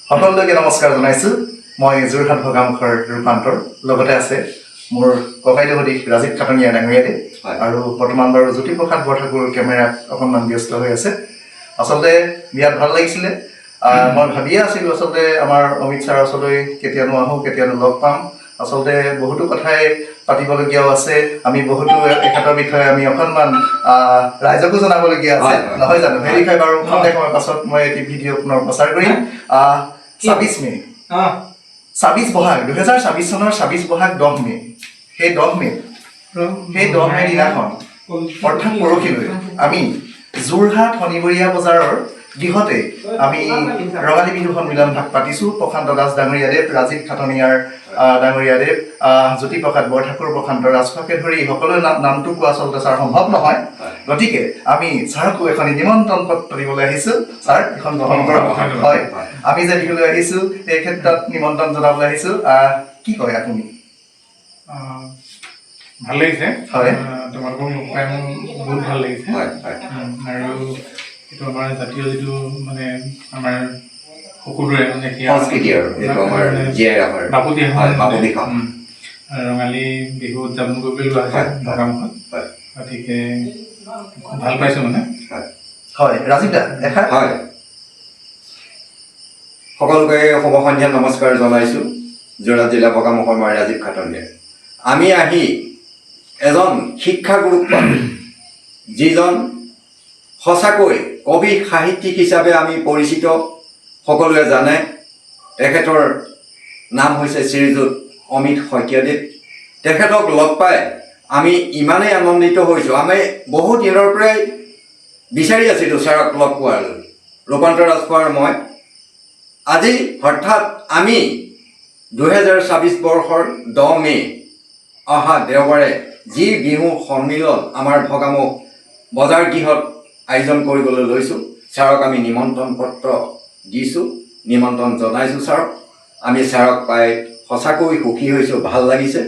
সকলোলৈকে নমস্কাৰ জনাইছোঁ। মই যোৰহাট ভগামুখৰ ৰূপান্তৰ, লগতে আছে মোৰ ককাইদেউ সদৃশ ৰাজীৱ খাটনিয়াৰ ডাঙৰীয়াদেৱ। আৰু বৰ্তমান বাৰু জ্যোতিপ্ৰসাদ বৰঠাকুৰ কেমেৰাত অকণমান ব্যস্ত হৈ আছে। আচলতে বিৰাট ভাল লাগিছিলে। মই ভাবিয়ে আছিলোঁ আচলতে আমাৰ অমিত ছাৰৰ ওচৰলৈ কেতিয়ানো আহোঁ, কেতিয়ানো লগ পাম। আচলতে বহুতো কথাই পাতিবলগীয়াও আছে, আমি বহুতো এখেতৰ বিষয়ে আমি অকণমান ৰাইজকো জনাবলগীয়া আছে। হয়, হয়। নহয় জানো? সেই বিষয়ে বাৰু খন্তেক সময়ৰ পাছত মই এটি ভিডিঅ' পুনৰ প্ৰচাৰ কৰিম। 26 মে', 26 বহাগ, 2026 চনৰ 26 বহাগ 10 মে', সেই 10 মে', সেই 10 মে' দিনাখন অৰ্থাৎ পৰহিলৈ আমি যোৰহাট শনিবৰীয়া বজাৰৰ গৃহতে আমি ৰঙালী বিহু সন্মিলন ভাগ পাতিছোঁ। প্ৰশান্ত দাস ডাঙৰীয়াদেৱ, ৰাজীৱ খাটনিয়াৰ ডাঙৰীয়াদেৱ, জ্যোতিপ্ৰসাদ বৰঠাকুৰ, প্ৰশান্ত ৰাজখোৱাকে ধৰি সকলোৰে নামটো কোৱা আচলতে ছাৰ সম্ভৱ নহয়। গতিকে আমি ছাৰকো এখন নিমন্ত্ৰণ পত্ৰ দিবলৈ আহিছোঁ। ছাৰ, এখন গ্ৰহণ কৰক। হয়, আমি যে বিহুলৈ আহিছোঁ, এই ক্ষেত্ৰত নিমন্ত্ৰণ জনাবলৈ আহিছোঁ। কি কয় আপুনি? ভাল লাগিছে। তোমালোকক লগ পাই মোৰ বহুত ভাল লাগিছে। হয় হয় আৰু এইটো আমাৰ জাতীয় যিটো মানে আমাৰ সকলোৰে মানে সেয়া সংস্কৃতি আৰু এইটো আমাৰ মানে জীয়াই ৰখাৰ বাপতি সাহোন। বাপতি সাহোন। ৰঙালী বিহু উদযাপন কৰিবলৈ লোৱা হৈছে ভগামুখত। গতিকে খুব ভাল পাইছোঁ মানে। হয়, ৰাজীৱ দা, এষাৰ। হয়, সকলোকে শুভ সন্ধিয়া নমস্কাৰ জনাইছোঁ। যোৰহাট জিলা ভগামুখৰ মই ৰাজীৱ খাটনিয়াৰ। আমি আহি এজন শিক্ষাগুৰুক পালোঁ, যিজন সঁচাকৈ কবি সাহিত্যিক হিচাপে আমি পৰিচিত, সকলোৱে জানে। তেখেতৰ নাম হৈছে শ্ৰীযুত অমিত শইকীয়াদেৱ। তেখেতক লগ পাই আমি ইমানেই আনন্দিত হৈছোঁ। আমি বহু দিনৰ পৰাই বিচাৰি আছিলোঁ ছাৰক লগ পোৱাৰ, ৰূপান্তৰ ৰাজখোৱাৰ মই। আজি হঠাৎ আমি 2026 বৰ্ষৰ 10 মে' অহা দেওবাৰে যি বিহু সন্মিলন আমাৰ ভগামুখ বজাৰ গৃহত আয়োজন কৰিবলৈ লৈছোঁ, ছাৰক আমি নিমন্ত্ৰণ পত্ৰ দিছোঁ, নিমন্ত্ৰণ জনাইছোঁ ছাৰক। আমি ছাৰক পাই সঁচাকৈ সুখী হৈছোঁ, ভাল লাগিছে।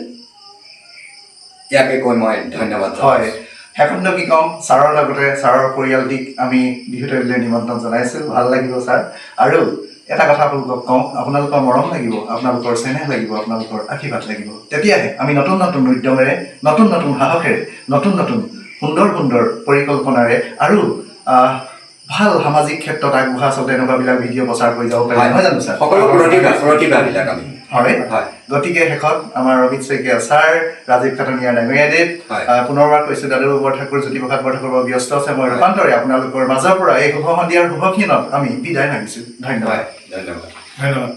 ইয়াকে কৈ মই ধন্যবাদ জনাইছোঁ। শেষতনো কি ক'ম, ছাৰৰ লগতে ছাৰৰ পৰিয়ালটিক আমি বিহুতলিলৈ নিমন্ত্ৰণ জনাইছোঁ। ভাল লাগিব ছাৰ। আৰু এটা কথা আপোনালোকক কওঁ, আপোনালোকৰ মৰম লাগিব, আপোনালোকৰ চেনেহ লাগিব, আপোনালোকৰ আশীৰ্বাদ লাগিব, তেতিয়াহে আমি নতুন নতুন উদ্যমেৰে, নতুন নতুন সাহসেৰে, নতুন নতুন সুন্দৰ সুন্দৰ পৰিকল্পনাৰে আৰু ভাল সামাজিক ক্ষেত্ৰত আগবঢ়া আচলতে এনেকুৱাবিলাক ভিডিঅ' প্ৰচাৰ কৰি যাব পাৰিম। নহয় জানো ছাৰ? সকলো প্ৰতিভাবিলাক আমি গতিকে শেষত আমাৰ অমিত শইকীয়া ছাৰ, ৰাজীৱ খাটনিয়াৰ ডাঙৰীয়াদেৱ, পুনৰবাৰ কৈছোঁ, দাদু বৰঠাকুৰ, জ্যোতিপ্ৰসাদ বৰঠাকুৰ বাৰু ব্যস্ত আছে। মই ৰূপান্তৰে আপোনালোকৰ মাজৰ পৰা এই শুভ সন্ধিয়াৰ শুভক্ষণত আমি বিদায় মাগিছোঁ। ধন্যবাদ। হয়, ধন্যবাদ। ধন্যবাদ।